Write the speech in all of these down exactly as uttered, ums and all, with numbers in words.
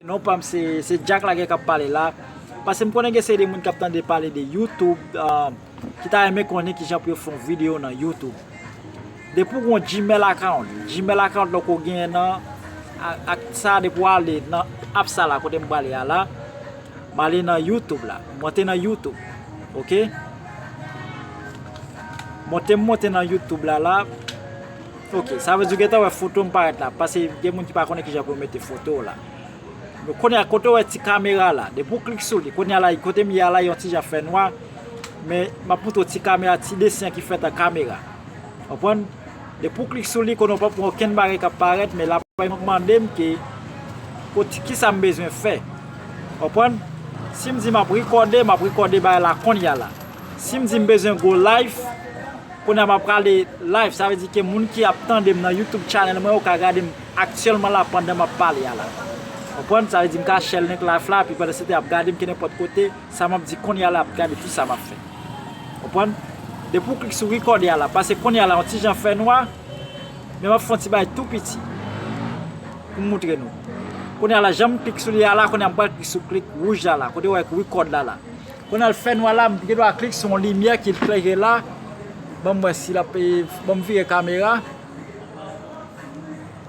Non pa m se, se Jack Laguerre k ap pale la. Paske m konnen gen seri de moun k ap tande pale de YouTube, ah, ki ta renmen konnen kijan pou yo fè yon videyo nan YouTube. Depi w gen yon Gmail account, Gmail account la w genyen nan, a- ak sa depi w ale nan app sa la kote m prale a la, m ale nan YouTube la, monte nan YouTube, ok? Monte m monte nan YouTube la la, ok, sa vle di w gentan wè foto m parèt la, paske gen moun ki pa konnen kijan pou yo mete foto w la. Men kounye a kote w wè ti kamera la, depi w klik sou li, kounye a la, kote m ye a la, yon ti jan fè nwa, men m ap montre w ti kamera, ti desen ki fèt an kamera. Konprann? Depi w klik sou li, kounye a w p ap wè okenn bagay k ap parèt, men l ap mande m ke, kot, kisa m bezwen fè. Konprann? Si m di m ap rekòde, m ap rekòde bagay la kounye a la. Si m di m bezwen go live, kounye a m ap prale live, sa vle di ke moun ki ap tande m nan YouTube channel mwen yo ka gade m aktyèlman la pandan m ap pale a la. Konprann? Sa vle di m ka share link live la, epi pandan se tan y ap gade m kenenpòt kote, sa m ap di kounye a la ap gade tout sa m ap fè. Konprann? Depi w klik sou rekòde a la, paske kounye a la yon ti jan fè nwa, men m ap fè yon ti bagay tou piti pou m montre nou. Kounye a la, jan m klik sou li a la, kounye a m pral klik sou klik wouj la la, kote w wè rekòd la la. Kounye a l fè nwa la, m gen dwa klik sou yon limyè ki klere la. Ban m wè si l ap, e, ban m vire kamera.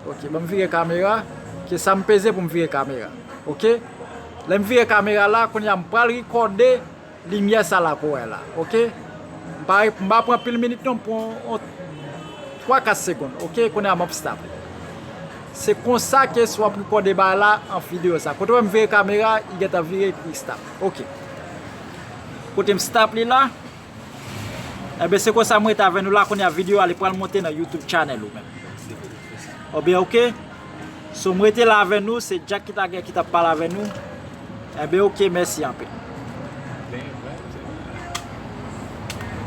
Ok, ban m vire kamera. Ke sa m peze pou m vire kamera. Ok? Lè m vire kamera la, kounye a m pral rekòde limyè sa la pou wè la. Ok? M pa, m pa pran pil minit non, pran yon twa kat segonn. Ok? Kounye a m ap stop. Se konsa ke si w ap rekòde bagay la an videyo sa. Kote w wè m vire kamera, li gentan vire epi stop. Ok. Kote m stop li la, enben se konsa m rete avè nou la, kounye a videyo a li pral monte nan YouTube channel ou menm. Oubyen ok? So m rete la avè nou, se Jack Laguerre ki t ap pale avè nou. Enben ok, mèsi anpil.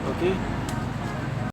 Ok.